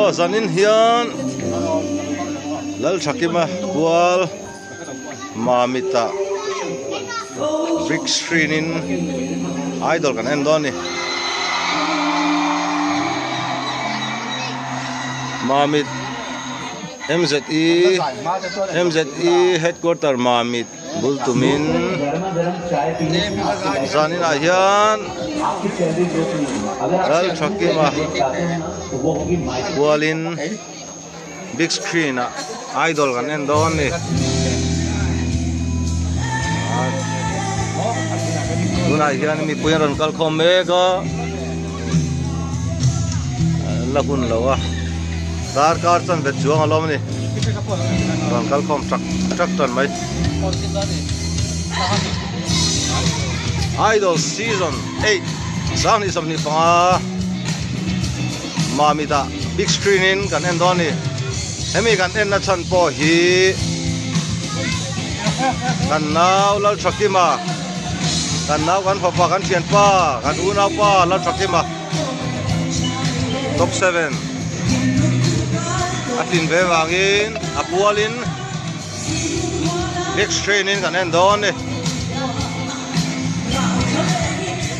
Aw zanin hian Lalthakima kual Mamita big screen in idol kan en dawn a ni. Mamit MZE MZE headquarter Mamit bul tumin zaninah hian Lalthakima kualin big screen ah idol kan en dawn a ni tunah hian mipui an rawn kal khawm mek a la hun lo a darkar chanve chuang a lawm a ni rawn kal khawm tak tak tan mai. Idol season 8 2025 Mamit ah big screen in kan en dawn a ni. Hemi kan en na chhan pawh hi kan nau Lalthakima kan nau kan fapa kan thianpa kan unaupa Lalthakima top 7 a tlin ve vangin a pualin Big screen in kan en dawn ni.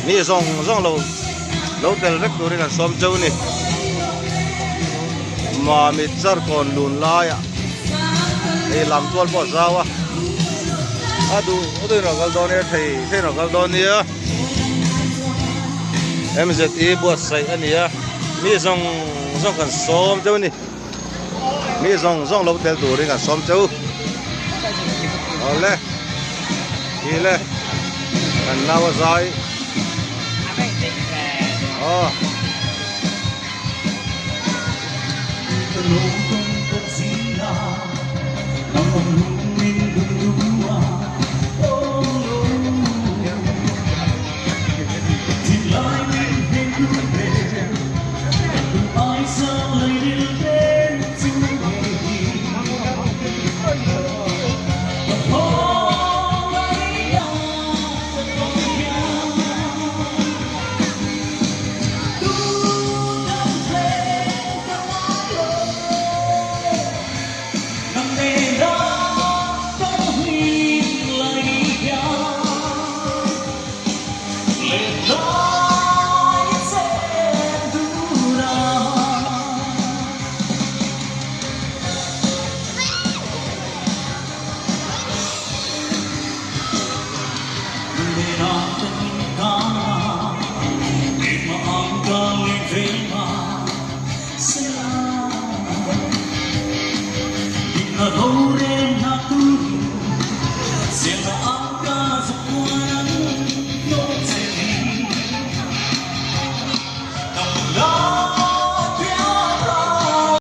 Mi zawng zawng lo lo tel vek turin an sawm cheu ni. Mamit zarkawn lun laiah hei lam tual pawh a zau a. A duh a duhin rawn kal dawn nia thei theiin rawn kal dawn nia. MZE buatsaih a ni a mi zawng zawng kan sawm cheu ni. Mi zawng zawng lo tel turin kan sawm che u. Awle hi le kan nau a zai. Aw.